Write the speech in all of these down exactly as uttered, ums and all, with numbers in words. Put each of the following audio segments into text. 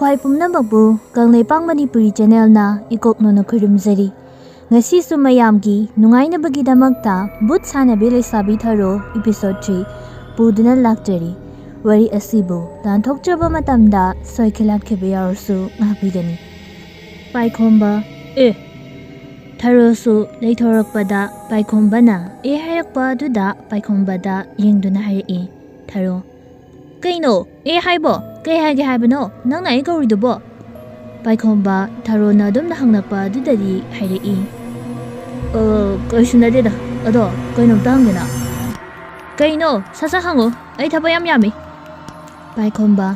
ꯈ꯭ꯋꯥꯏ ꯄꯨꯝꯅꯃꯛꯄꯨ ꯀꯪꯂꯩꯄꯥꯛ ꯃꯅꯤꯄꯨꯔꯤ ꯆꯦꯅꯦꯜꯅ ꯏꯀꯣꯛꯅꯣꯅ ꯈꯨꯔꯨꯝꯖꯔꯤ꯫ ꯉꯁꯤꯁꯨ ꯃꯌꯥꯝꯒꯤ ꯅꯨꯡꯉꯥꯏꯅꯕꯒꯤꯗꯃꯛꯇ ꯕꯨꯠ ꯁꯥꯟꯅꯕꯤ ꯂꯩꯁꯥꯕꯤ ꯊꯔꯣ episode three ꯄꯨꯗꯨꯅ ꯂꯥꯛꯆꯔꯤ꯫ ꯋꯥꯔꯤ ꯑꯁꯤꯕꯨ ꯂꯥꯟꯊꯣꯛꯆꯕ ꯃꯇꯝꯗ ꯁꯣꯏꯈꯤꯂꯥꯠꯈꯤꯕ ꯌꯥꯎꯔꯁꯨ ꯉꯥꯛꯄꯤꯒꯅꯤ꯫ ꯄꯥꯏꯈꯣꯝꯕ, ꯑꯦ꯫ ꯊꯔꯣꯁꯨ ꯂꯩꯊꯣꯔꯛꯄꯗ ꯄꯥꯏꯈꯣꯝꯕꯅ ꯑꯦ ꯍꯥꯏꯔꯛꯄ ꯑꯗꯨꯗ ꯄꯥꯏꯈꯣꯝꯕꯗ ꯌꯦꯡꯗꯨꯅ ꯍꯥꯏꯔꯛꯏ꯫ ꯊꯔꯣ, ꯀꯩꯅꯣ? ꯑꯦ ꯍꯥꯏꯕꯣ? ꯀꯩ ꯍꯥꯏꯒꯦ ꯍꯥꯏꯕꯅꯣ? ꯅꯪꯅ ꯑꯩ ꯀꯧꯔꯤꯗꯨꯕꯣ? ꯄꯥꯏꯈꯣꯝꯕ ꯊꯔꯣꯅ ꯑꯗꯨꯝꯅ ꯍꯪꯂꯛꯄ ꯑꯗꯨꯗꯗꯤ ꯍꯥꯏꯔꯛꯏ꯫ "ꯑ, ꯀꯩꯁꯨ ꯅꯠꯇꯦꯗ꯫ ꯑꯗꯣ ꯀꯩꯅꯣꯝꯇ ꯍꯪꯒꯦꯅ?" "ꯀꯩꯅꯣ? ꯁꯠ ꯁꯠ ꯍꯪꯉꯣ꯫ ꯑꯩ ꯊꯕꯛ ꯌꯥꯝ ꯌꯥꯝꯃꯤ꯫" ꯄꯥꯏꯈꯣꯝꯕ,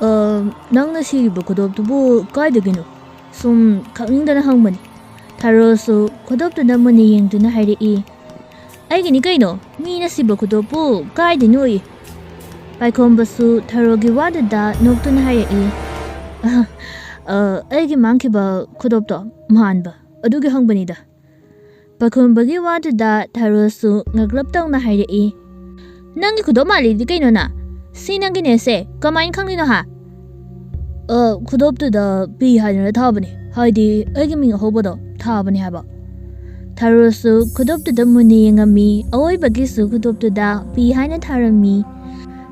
"ꯑ, ꯅꯪꯅ ꯁꯤꯔꯤꯕ ꯈꯨꯗꯣꯞꯇꯨꯕꯨ ꯀꯥꯏꯗꯒꯤꯅꯣ? ꯁꯨꯝ ꯈꯪꯅꯤꯡꯗꯅ ꯍꯪꯕꯅꯤ꯫" ꯊꯔꯣꯁꯨ ꯈꯨꯗꯣꯞꯇꯨꯗ ꯃꯨꯟꯅ ꯌꯦꯡꯗꯨꯅ ꯍꯥꯏꯔꯛꯏ꯫ "ꯑꯩꯒꯤꯅꯤ ꯀꯩꯅꯣ, ꯃꯤꯅ ꯁꯤꯕ ꯈꯨꯗꯣꯞꯄꯨ ꯀꯥꯏꯗꯩꯅꯣꯌꯦ?" ꯄꯥꯏꯈꯣꯝꯕꯁꯨ ꯊꯔꯣꯒꯤ ꯋꯥꯗꯨꯗ ꯅꯣꯛꯇꯨꯅ ꯍꯥꯏꯔꯛꯏ꯫ "ꯑ, ꯑ, ꯑꯩꯒꯤ ꯃꯥꯡꯈꯤꯕ ꯈꯨꯗꯣꯞꯇꯣ ꯃꯥꯟꯕ, ꯑꯗꯨꯒꯤ ꯍꯪꯕꯅꯤꯗ꯫" ꯄꯥꯏꯈꯣꯝꯕꯒꯤ ꯋꯥꯗꯨꯗ ꯊꯔꯣꯁꯨ ꯉꯛꯂꯞ ꯇꯧꯅ ꯍꯥꯏꯔꯛꯏ꯫ "ꯅꯪꯒꯤ ꯈꯨꯗꯣꯞ ꯃꯥꯜꯂꯤꯗꯤ ꯀꯩꯅꯣꯅ? ꯁꯤ ꯅꯪꯒꯤꯅꯦꯁꯦ ꯀꯃꯥꯏꯅ ꯈꯪꯂꯤꯅꯣ ꯍꯥ?" "ꯑ, ꯈꯨꯗꯣꯞꯇꯨꯗ ꯄꯤ ꯍꯥꯏꯗꯅ ꯊꯥꯕꯅꯦ, ꯍꯥꯏꯗꯤ ꯑꯩꯒꯤ ꯃꯤꯡ ꯑꯍꯧꯕꯗꯣ ꯊꯥꯕꯅꯦ ꯍꯥꯏꯕ꯫" ꯊꯔꯣꯁꯨ ꯈꯨꯗꯣꯞꯇꯨꯗ ꯃꯨꯟꯅ ꯌꯦꯡꯉꯝꯃꯤ, ꯑꯋꯣꯏꯕꯒꯤꯁꯨ ꯈꯨꯗꯣꯞꯇꯨꯗ ꯄꯤ ꯍꯥꯏꯅ ꯊꯥꯔꯝꯃꯤ꯫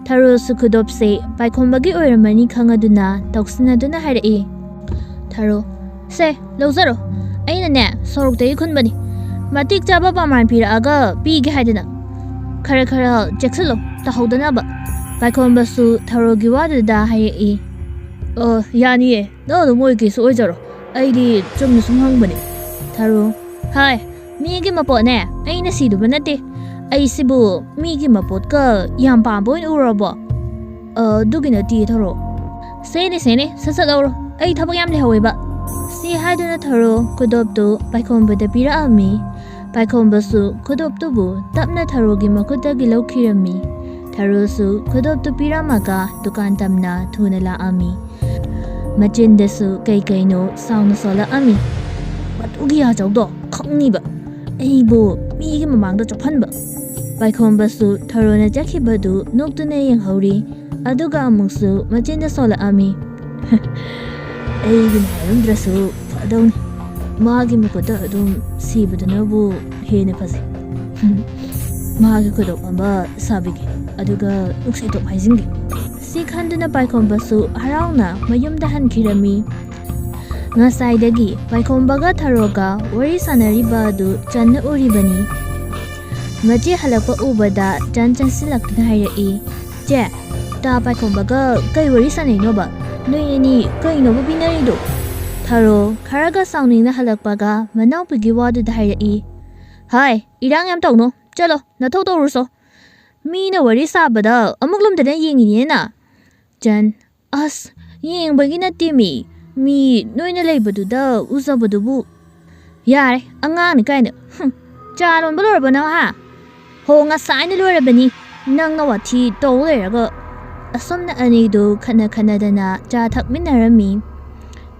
ꯊꯔꯣꯁꯨ ꯈꯨꯗꯣꯞꯁꯦ ꯄꯥꯏꯈꯣꯝꯕꯒꯤ ꯑꯣꯏꯔꯝꯃꯅꯤ ꯈꯪꯉꯗꯨꯅ ꯇꯧꯁꯤꯟꯅꯗꯨꯅ ꯍꯥꯏꯔꯛꯏ꯫ ꯊꯔꯣ, "ꯁꯦ, ꯂꯧꯖꯔꯣ꯫ ꯑꯩꯅꯅꯦ, ꯁꯣꯔꯣꯛꯇꯒꯤ ꯈꯨꯟꯕꯅꯤ꯫ ꯃꯇꯤꯛ ꯆꯥꯕ ꯄ꯭ꯔꯃꯥꯟ ꯄꯤꯔꯛꯑꯒ ꯄꯤꯒꯦ ꯍꯥꯏꯗꯅ꯫ ꯈꯔ ꯈꯔ ꯆꯦꯛꯁꯤꯜꯂꯣ, ꯇꯥꯍꯧꯗꯅꯕ꯫" ꯄꯥꯏꯈꯣꯝꯕꯁꯨ ꯊꯔꯣꯒꯤ ꯋꯥꯗꯨꯗ ꯍꯥꯏꯔꯛꯏ꯫ "ꯑ, ꯌꯥꯅꯤꯌꯦ꯫ ꯅꯪ ꯑꯗꯨꯝ ꯑꯣꯏꯒꯦꯁꯨ ꯑꯣꯏꯖꯔꯣ꯫ ꯑꯩꯗꯤ ꯆꯨꯝꯅ ꯁꯨꯝ ꯍꯪꯕꯅꯤ꯫" ꯊꯔꯣ, "ꯍꯥꯏ, ꯃꯤꯒꯤ ꯃꯄꯣꯠꯅꯦ ꯑꯩꯅ ꯁꯤꯗꯨꯕ ꯅꯠꯇꯦ꯫ ꯑꯩꯁꯤꯕꯨ ꯃꯤꯒꯤ ꯃꯄꯣꯠꯀ ꯌꯥꯝ ꯄꯥꯝꯕ ꯑꯣꯏꯅ ꯎꯔꯕꯣ?" "ꯑ, ꯑꯗꯨꯒꯤ ꯅꯠꯇꯦ ꯊꯔꯣ꯫" "ꯁꯦꯅꯦ, ꯁꯦꯅꯦ, ꯁꯠ ꯁꯠ ꯂꯧꯔꯣ꯫ ꯑꯩ ꯊꯕꯛ ꯌꯥꯝ ꯂꯩꯍꯧꯋꯦꯕ꯫" ꯁꯤ ꯍꯥꯏꯗꯨꯅ ꯊꯔꯣ ꯈꯨꯗꯣꯞꯇꯨ ꯄꯥꯏꯈꯣꯝꯕꯗ ꯄꯤꯔꯛꯑꯝꯃꯤ꯫ ꯄꯥꯏꯈꯣꯝꯕꯁꯨ ꯈꯨꯗꯣꯞꯇꯨꯕꯨ ꯇꯞꯅ ꯊꯔꯣꯒꯤ ꯃꯈꯨꯠꯇꯒꯤ ꯂꯧꯈꯤꯔꯝꯃꯤ꯫ ꯊꯔꯣꯁꯨ ꯈꯨꯗꯣꯞꯇꯨ ꯄꯤꯔꯝꯃꯒ ꯗꯨꯀꯥꯟ ꯇꯝꯅ ꯊꯨꯅ ꯂꯥꯛꯑꯝꯃꯤ꯫ ꯃꯆꯤꯟꯗꯁꯨ ꯀꯩ ꯀꯩꯅꯣ ꯁꯥꯎꯅ ꯁꯣꯜꯂꯛꯑꯝꯃꯤ꯫ "ꯃꯗꯨꯒꯤ ꯌꯥꯖꯧꯗꯣ ꯈꯪꯅꯤꯕ, ꯑꯩꯕꯨ ꯃꯤꯒꯤ ꯃꯃꯥꯡꯗ ꯆꯣꯞꯍꯟꯕ꯫" ꯄꯥꯏꯈꯣꯝꯕꯁꯨ ꯊꯔꯣꯅ ꯆꯠꯈꯤꯕꯗꯨ ꯅꯣꯛꯇꯨꯅ ꯌꯦꯡꯍꯧꯔꯤ꯫ ꯑꯗꯨꯒ ꯑꯃꯨꯛꯁꯨ ꯃꯆꯤꯟꯗ ꯁꯣꯜꯂꯛꯑꯝꯃꯤ꯫ ꯑꯩꯒꯤꯅ ꯍꯥꯏꯔꯝꯗ꯭ꯔꯁꯨ ꯐꯗꯧꯅꯤ꯫ ꯃꯥꯒꯤ ꯃꯈꯨꯠꯇ ꯑꯗꯨꯝ ꯁꯤꯕꯗꯨꯅꯕꯨ ꯍꯦꯟꯅ ꯐꯖꯩ꯫ ꯃꯥꯒꯤ ꯈꯨꯗꯣꯞ ꯑꯃ ꯁꯥꯕꯤꯒꯦ, ꯑꯗꯨꯒ ꯅꯨꯡꯁꯤꯇꯣꯛ ꯍꯥꯏꯖꯤꯟꯒꯦ꯫ ꯁꯤ ꯈꯟꯗꯨꯅ ꯄꯥꯏꯈꯣꯝꯕꯁꯨ ꯍꯔꯥꯎꯅ ꯃꯌꯨꯝꯗ ꯍꯟꯈꯤꯔꯝꯃꯤ꯫ ꯉꯁꯥꯏꯗꯒꯤ ꯄꯥꯏꯈꯣꯝꯕꯒ ꯊꯔꯣꯒ ꯋꯥꯔꯤ ꯁꯥꯟꯅꯔꯤꯕ ꯑꯗꯨ ꯆꯟꯅ ꯎꯔꯤꯕꯅꯤ꯫ ꯃꯆꯦ ꯍꯜꯂꯛꯄ ꯎꯕꯗ ꯆꯟ ꯆꯪꯁꯤꯜꯂꯛꯇꯨꯅ ꯍꯥꯏꯔꯛꯏ, "ꯆꯦ, ꯇꯥ ꯄꯥꯏꯈꯣꯝꯕꯒ ꯀꯩ ꯋꯥꯔꯤ ꯁꯥꯟꯅꯩꯅꯣꯕ? ꯅꯣꯏ ꯑꯅꯤ ꯀꯩꯅꯣꯕ ꯄꯤꯅꯔꯤꯗꯣ?" ꯊꯔꯣ ꯈꯔꯒ ꯁꯥꯎꯅꯤꯡꯅ ꯍꯜꯂꯛꯄꯒ ꯃꯅꯥꯎꯄꯤꯒꯤ ꯋꯥꯗꯨꯗ ꯍꯥꯏꯔꯛꯏ, "ꯍꯥꯏ, ꯏꯔꯥꯡ ꯌꯥꯝ ꯇꯧꯅꯣ, ꯆꯠꯂꯣ ꯅꯊꯧ ꯇꯧꯔꯨꯁꯣ꯫ ꯃꯤꯅ ꯋꯥꯔꯤ ꯁꯥꯕꯗ ꯑꯃꯨꯛ ꯂꯨꯝꯗꯅ ꯌꯦꯡꯉꯤꯅꯦꯅ?" ꯆꯟ, "ꯑꯁ, ꯌꯦꯡꯕꯒꯤ ꯅꯠꯇꯦ ꯃꯤ, ꯃꯤ ꯅꯣꯏꯅ ꯂꯩꯕꯗꯨꯗ ꯎꯖꯕꯗꯨꯕꯨ꯫" "ꯌꯥꯔꯦ, ꯑꯉꯥꯡꯅꯤ ꯀꯥꯏꯅ꯫ ꯍꯨꯝ, ꯆꯥ ꯂꯣꯟꯕ ꯂꯣꯏꯔꯕꯣ ꯅꯪ, ꯍꯥ?" "ꯍꯣ, ꯉꯁꯥꯏꯅ ꯂꯣꯏꯔꯕꯅꯤ, ꯅꯪꯅ ꯋꯥꯊꯤ ꯇꯧ ꯂꯩꯔꯒ꯫" ꯑꯁꯨꯝꯅ ꯑꯅꯤꯗꯨ ꯈꯠꯅ ꯈꯠꯅꯗꯅ ꯆꯥ ꯊꯛꯃꯤꯟꯅꯔꯝꯃꯤ꯫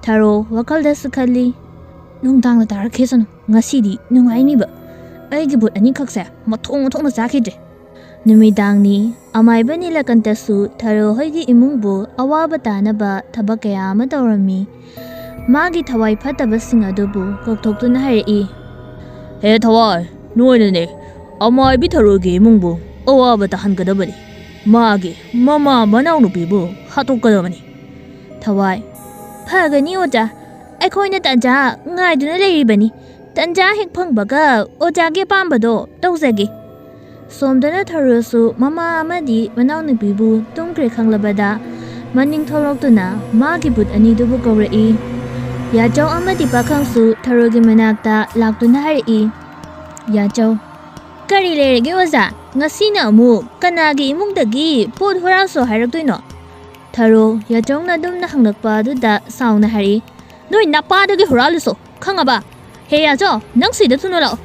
ꯊꯔꯣ ꯋꯥꯈꯜꯗꯁꯨ ꯈꯜꯂꯤ, "ꯅꯨꯡꯗꯥꯡꯗ ꯇꯥꯔꯛꯈꯤꯁꯅꯨ, ꯉꯁꯤꯗꯤ ꯅꯨꯡꯉꯥꯏꯅꯤꯕ꯫ ꯑꯩꯒꯤ ꯕꯨꯠ ꯑꯅꯤꯈꯛꯁꯦ ꯃꯊꯣꯡ ꯃꯊꯣꯡꯅ ꯆꯥꯈꯤꯗ꯭ꯔꯦ꯫" ꯅꯨꯃꯤꯗꯥꯡꯅꯤ꯫ ꯑꯃꯥꯏꯕ ꯅꯤꯂꯀꯟꯇꯁꯨ ꯊꯔꯣ ꯍꯣꯏꯒꯤ ꯏꯃꯨꯡꯕꯨ ꯑꯋꯥꯕ ꯇꯥꯅꯕ ꯊꯕꯛ ꯀꯌꯥ ꯑꯃ ꯇꯧꯔꯝꯃꯤ꯫ ꯃꯥꯒꯤ ꯊꯋꯥꯏ ꯐꯠꯇꯕꯁꯤꯡ ꯑꯗꯨꯕꯨ ꯀꯧꯊꯣꯛꯇꯨꯅ ꯍꯥꯏꯔꯛꯏ, "ꯍꯦ ꯊꯋꯥꯏ, ꯅꯣꯏꯅꯅꯦ ꯑꯃꯥꯏꯕꯤ ꯊꯔꯣꯒꯤ ꯏꯃꯨꯡꯕꯨ ꯑꯋꯥꯕ ꯇꯥꯍꯟꯒꯗꯕꯅꯤ꯫ ꯃꯥꯒꯤ ꯃꯃꯥ ꯃꯅꯥꯎꯅꯨꯄꯤꯕꯨ ꯍꯥꯠꯇꯣꯛꯀꯗꯕꯅꯤ꯫" ꯊꯋꯥꯏ, "ꯐꯒꯅꯤ ꯑꯣꯖꯥ, ꯑꯩꯈꯣꯏꯅ ꯇꯥꯟꯖꯥ ꯉꯥꯏꯗꯨꯅ ꯂꯩꯔꯤꯕꯅꯤ꯫ ꯇꯟꯖꯥ ꯍꯦꯛ ꯐꯪꯕꯒ ꯑꯣꯖꯥꯒꯤ ꯑꯄꯥꯝꯕꯗꯣ ꯇꯧꯖꯒꯦ꯫" ꯁꯣꯝꯗꯅ ꯊꯔꯣꯁꯨ ꯃꯃꯥ ꯑꯃꯗꯤ ꯃꯅꯥꯎꯅꯨꯄꯤꯕꯨ ꯇꯨꯝꯈ꯭ꯔꯦ ꯈꯪꯂꯕꯗ ꯃꯅꯤꯡ ꯊꯣꯛꯂꯛꯇꯨꯅ ꯃꯥꯒꯤ ꯕꯨꯠ ꯑꯅꯤꯗꯨꯕꯨ ꯀꯧꯔꯛꯏ꯫ ꯌꯥꯆꯧ ꯑꯃꯗꯤ ꯄꯥꯈꯪꯁꯨ ꯊꯔꯣꯒꯤ ꯃꯅꯥꯛꯇ ꯂꯥꯛꯇꯨꯅ ꯍꯥꯏꯔꯛꯏ, "ꯌꯥꯆꯧ, ꯀꯔꯤ ꯂꯩꯔꯒꯦ ꯑꯣꯖꯥ? ꯉꯁꯤꯅ ꯑꯃꯨꯛ ꯀꯅꯥꯒꯤ ꯏꯃꯨꯡꯗꯒꯤ ꯄꯣꯠ ꯍꯨꯔꯥꯜꯁꯣ ꯍꯥꯏꯔꯛꯇꯣꯏꯅꯣ?" ꯊꯔꯣ ꯌꯥꯆꯧꯅ ꯑꯗꯨꯝꯅ ꯍꯪꯂꯛꯄ ꯑꯗꯨꯗ ꯁꯥꯎꯅ ꯍꯥꯏꯔꯛꯏ, "ꯅꯣꯏ ꯅꯄꯥꯗꯒꯤ ꯍꯨꯔꯥꯜꯂꯨꯁꯣ, ꯈꯪꯉꯕ? ꯍꯦ ꯌꯥꯆꯧ, ꯅꯪ ꯁꯤꯗ ꯊꯨꯅ ꯂꯥꯛꯑꯣ꯫"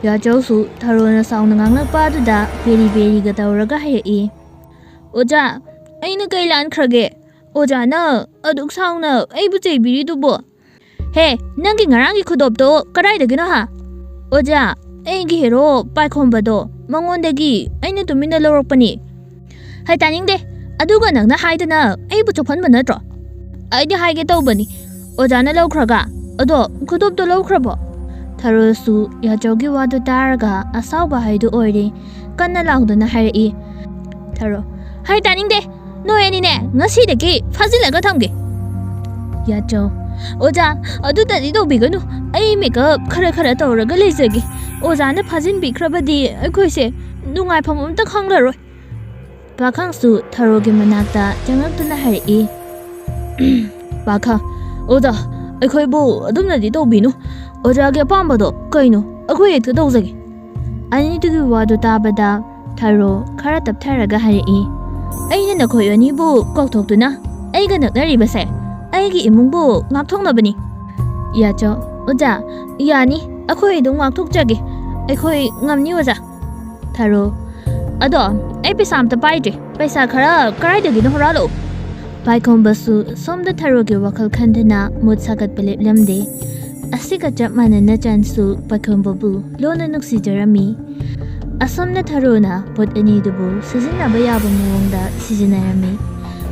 ꯌꯥꯆꯧꯁꯨ ꯊꯔꯣꯅ ꯁꯥꯎꯅ ꯉꯥꯡꯂꯛꯄ ꯑꯗꯨꯗ ꯕꯦꯔꯤ ꯕꯦꯔꯤꯒ ꯇꯧꯔꯒ ꯍꯥꯏꯔꯛꯏ, "ꯑꯣꯖꯥ, ꯑꯩꯅ ꯀꯩ ꯂꯥꯟꯈ꯭ꯔꯒꯦ? ꯑꯣꯖꯥꯅ ꯑꯗꯨꯛ ꯁꯥꯎꯅ ꯑꯩꯕꯨ ꯆꯩꯕꯤꯔꯤꯗꯨꯕꯨ?" "ꯍꯦ, ꯅꯪꯒꯤ ꯉꯔꯥꯡꯒꯤ ꯈꯨꯗꯣꯞꯇꯣ ꯀꯗꯥꯏꯗꯒꯤꯅꯣ ꯍꯥ?" "ꯑꯣꯖꯥ, ꯑꯩꯒꯤ ꯍꯦꯔꯣ ꯄꯥꯏꯈꯣꯝꯕꯗꯣ ꯃꯉꯣꯟꯗꯒꯤ ꯑꯩꯅ ꯇꯨꯃꯤꯟꯅ ꯂꯧꯔꯛꯄꯅꯤ꯫" "ꯍꯩ, ꯇꯥꯅꯤꯡꯗꯦ꯫ ꯑꯗꯨꯒ ꯅꯪꯅ ꯍꯥꯏꯗꯅ ꯑꯩꯕꯨ ꯆꯣꯞꯍꯟꯕ ꯅꯠꯇ꯭ꯔꯣ?" ꯑꯩꯗꯤ ꯍꯥꯏꯒꯦ ꯇꯧꯕꯅꯤ, ꯑꯣꯖꯥꯅ ꯂꯧꯈ꯭ꯔꯒ꯫ ꯑꯗꯣ ꯈꯨꯗꯣꯞꯇꯣ ꯂꯧꯈ꯭ꯔꯕꯣ? ꯊꯔꯣꯁꯨ ꯌꯥꯆꯧꯒꯤ ꯋꯥꯗꯨ ꯇꯥꯔꯒ ꯑꯁꯥꯎꯕ ꯍꯥꯏꯗꯨ ꯑꯣꯏꯔꯦ꯫ ꯀꯟꯅ ꯂꯥꯎꯗꯨꯅ ꯍꯥꯏꯔꯛꯏ꯫ ꯊꯔꯣ, ꯍꯩ, ꯇꯥꯅꯤꯡꯗꯦ꯫ ꯅꯣꯏ ꯑꯅꯤꯅꯦ, ꯉꯁꯤꯗꯒꯤ ꯐꯥꯖꯤꯜꯂꯒ ꯊꯝꯒꯦ꯫ ꯌꯥꯆꯧ, ꯑꯣꯖꯥ, ꯑꯗꯨꯗꯗꯤ ꯇꯧꯕꯤꯒꯅꯨ꯫ ꯑꯩ ꯃꯦꯀꯞ ꯈꯔ ꯈꯔ ꯇꯧꯔꯒ ꯂꯩꯖꯒꯦ꯫ ꯑꯣꯖꯥꯅ ꯐꯥꯖꯤꯟꯕꯤꯈ꯭ꯔꯕꯗꯤ ꯑꯩꯈꯣꯏꯁꯦ ꯅꯨꯡꯉꯥꯏꯐꯝ ꯑꯝꯇ ꯈꯪꯂꯔꯣꯏ꯫ ꯄꯥꯈꯪꯁꯨ ꯊꯔꯣꯒꯤ ꯃꯅꯥꯛꯇ ꯆꯪꯂꯛꯇꯨꯅ ꯍꯥꯏꯔꯛꯏ꯫ ꯄꯥꯈꯪ, ꯑꯣꯖꯥ, ꯑꯩꯈꯣꯏꯕꯨ ꯑꯗꯨꯝꯅꯗꯤ ꯇꯧꯕꯤꯅꯨ꯫ ꯑꯣꯖꯥꯒꯤ ꯑꯄꯥꯝꯕꯗꯣ ꯀꯩꯅꯣ, ꯑꯩꯈꯣꯏ ꯍꯦꯛꯇ ꯇꯧꯖꯒꯦ꯫ ꯑꯅꯤꯗꯨꯒꯤ ꯋꯥꯗꯨ ꯇꯥꯕꯗ ꯊꯔꯣ ꯈꯔ ꯇꯞꯊꯔꯒ ꯍꯥꯏꯔꯛꯏ꯫ ꯑꯩꯅ ꯅꯈꯣꯏ ꯑꯅꯤꯕꯨ ꯀꯧꯊꯣꯛꯇꯨꯅ ꯑꯩꯒ ꯅꯛꯅꯔꯤꯕꯁꯦ ꯑꯩꯒꯤ ꯏꯃꯨꯡꯕꯨ ꯉꯥꯛꯊꯣꯛꯅꯕꯅꯤ꯫ ꯌꯥꯆꯧ, ꯑꯣꯖꯥ, ꯌꯥꯅꯤ, ꯑꯩꯈꯣꯏ ꯑꯗꯨꯝ ꯉꯥꯛꯊꯣꯛꯆꯒꯦ꯫ ꯑꯩꯈꯣꯏ ꯉꯝꯅꯤ, ꯑꯣꯖꯥ꯫ ꯊꯔꯣ, ꯑꯗꯣ ꯑꯩ ꯄꯩꯁꯥ ꯑꯝꯇ ꯄꯥꯏꯗ꯭ꯔꯤ꯫ ꯄꯩꯁꯥ ꯈꯔ ꯀꯗꯥꯏꯗꯒꯤꯅꯣ ꯍꯨꯔꯥꯜꯂꯛꯎ꯫ ꯄꯥꯏꯈꯣꯝꯕꯁꯨ ꯁꯣꯝꯗ ꯊꯔꯣꯒꯤ ꯋꯥꯈꯜ ꯈꯟꯗꯨꯅ ꯃꯨꯠ ꯁꯥꯒꯠꯄ ꯂꯦꯞꯂꯝꯗꯦ꯫ ꯑꯁꯤꯒ ꯆꯞ ꯃꯥꯟꯅꯅ ꯆꯟꯁꯨ ꯄꯥꯏꯈꯣꯝꯕꯕꯨ ꯂꯣꯟꯅ ꯅꯨꯡꯁꯤꯖꯔꯝꯃꯤ꯫ ꯑꯁꯣꯝꯅ ꯊꯔꯣꯅ ꯄꯣꯠ ꯑꯅꯤꯗꯨꯕꯨ ꯁꯤꯖꯤꯟꯅꯕ ꯌꯥꯕ ꯃꯑꯣꯡꯗ ꯁꯤꯖꯤꯟꯅꯔꯝꯃꯤ꯫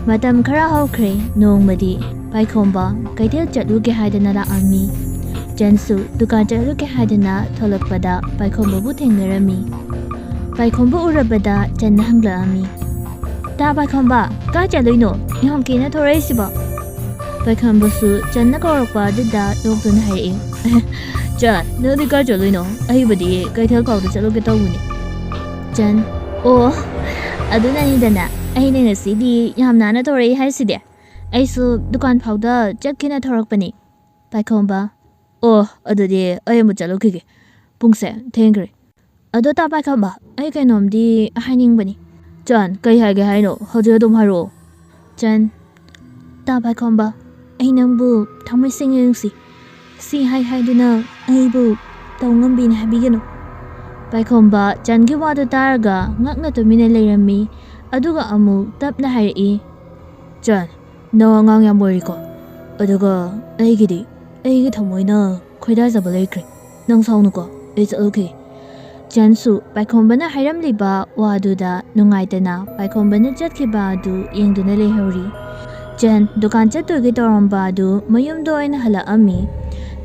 ꯃꯇꯝ ꯈꯔ ꯍꯧꯈ꯭ꯔꯦ꯫ ꯅꯣꯡꯃꯗꯤ ꯄꯥꯏꯈꯣꯝꯕ ꯀꯩꯊꯦꯜ ꯆꯠꯂꯨꯒꯦ ꯍꯥꯏꯗꯅ ꯂꯥꯛꯑꯝꯃꯤ꯫ ꯆꯟꯁꯨ ꯗꯨꯀꯥꯟ ꯆꯠꯂꯨꯒꯦ ꯍꯥꯏꯗꯅ ꯊꯣꯛꯂꯛꯄꯗ ꯄꯥꯏꯈꯣꯝꯕꯕꯨ ꯊꯦꯡꯅꯔꯝꯃꯤ꯫ ꯄꯥꯏꯈꯣꯝꯕ ꯎꯔꯕꯗ ꯆꯟꯅ ꯍꯪꯂꯛꯑꯝꯃꯤ, "ꯇꯥ ꯄꯥꯏꯈꯣꯝꯕ, ꯀꯥꯏ ꯆꯠꯂꯨꯏꯅꯣ? ꯌꯥꯝ ꯀꯦꯅ ꯊꯣꯔꯛꯏꯁꯤꯕꯣ?" ꯄꯥꯏꯈꯣꯝꯕꯁꯨ ꯆꯟꯅ ꯀꯧꯔꯛꯄ ꯑꯗꯨꯗ ꯅꯣꯛꯇꯨꯅ ꯍꯥꯏꯔꯛꯏ, "ꯆꯟ, ꯅꯪꯗꯤ ꯀꯥꯏ ꯆꯠꯂꯨꯏꯅꯣ? ꯑꯩꯕꯨꯗꯤ ꯀꯩꯊꯦꯜ ꯐꯥꯎꯗ ꯆꯠꯂꯨꯒꯦ ꯇꯧꯕꯅꯤ꯫" ꯆꯟ, "ꯑꯣ, ꯑꯗꯨꯅꯅꯤꯗꯅ ꯑꯩꯅ ꯉꯁꯤꯗꯤ ꯌꯥꯝ ꯅꯥꯟꯅ ꯊꯣꯔꯛꯏ ꯍꯥꯏꯁꯤꯗꯤ꯫ ꯑꯩꯁꯨ ꯗꯨꯀꯥꯟ ꯐꯥꯎꯗ ꯆꯠꯀꯦꯅ ꯊꯣꯔꯛꯄꯅꯤ꯫" ꯄꯥꯏꯈꯣꯝꯕ, "ꯑꯣ, ꯑꯗꯨꯗꯤ ꯑꯩ ꯑꯃꯨꯛ ꯆꯠꯂꯨꯈꯤꯒꯦ꯫ ꯄꯨꯡꯁꯦ ꯊꯦꯡꯈ꯭ꯔꯦ꯫ ꯑꯗꯣ ꯇꯥ ꯄꯥꯏꯈꯣꯝꯕ, ꯑꯩ ꯀꯩꯅꯣꯝꯗꯤ ꯍꯥꯏꯅꯤꯡꯕꯅꯤ꯫" ꯆꯟ, ꯀꯩ ꯍꯥꯏꯒꯦ ꯍꯥꯏꯅꯣ? ꯍꯧꯖꯤꯛ ꯑꯗꯨꯝ ꯍꯥꯏꯔꯛꯑꯣ꯫ ꯆꯟ, "ꯇꯥ ꯄꯥꯏꯈꯣꯝꯕ, ꯑꯩ ꯅꯪꯕꯨ ꯊꯃꯣꯏ ꯁꯦꯡꯅ ꯅꯨꯡꯁꯤ꯫ ꯁꯤ ꯍꯥꯏ ꯍꯥꯏꯗꯨꯅ ꯑꯩꯕꯨ ꯇꯧ ꯉꯝꯕꯤꯅꯤ ꯍꯥꯏꯕꯤꯒꯅꯨ꯫" ꯄꯥꯏꯈꯣꯝꯕ ꯆꯟꯒꯤ ꯋꯥꯗꯨ ꯇꯥꯔꯒ ꯉꯛꯅ ꯇꯨꯃꯤꯟꯅ ꯂꯩꯔꯝꯃꯤ꯫ ꯑꯗꯨꯒ ꯑꯃꯨꯛ ꯇꯞꯅ ꯍꯥꯏꯔꯛꯏ, "ꯆꯟ, ꯅꯪ ꯑꯉꯥꯡ ꯌꯥꯝ ꯑꯣꯏꯔꯤꯀꯣ꯫ ꯑꯗꯨꯒ ꯑꯩꯒꯤꯗꯤ, ꯑꯩꯒꯤ ꯊꯃꯣꯏꯅ ꯈꯣꯏꯗꯥꯖꯕ ꯂꯩꯈ꯭ꯔꯦ꯫ ꯅꯪ ꯁꯥꯎꯅꯨꯀꯣ, ꯑꯩ ꯆꯠꯂꯨꯈꯤ꯫" ꯆꯟꯁꯨ ꯄꯥꯏꯈꯣꯝꯕꯅ ꯍꯥꯏꯔꯝꯂꯤꯕ ꯋꯥꯗꯨꯗ ꯅꯨꯡꯉꯥꯏꯇꯅ ꯄꯥꯏꯈꯣꯝꯕꯅ ꯆꯠꯈꯤꯕ ꯑꯗꯨ ꯌꯦꯡꯗꯨꯅ ꯂꯩꯍꯧꯔꯤ꯫ ꯆꯟ ꯗꯨꯀꯥꯟ ꯆꯠꯇꯣꯏꯒꯤ ꯇꯧꯔꯝꯕ ꯑꯗꯨ ꯃꯌꯨꯝꯗ ꯑꯣꯏꯅ ꯍꯜꯂꯛꯑꯝꯃꯤ꯫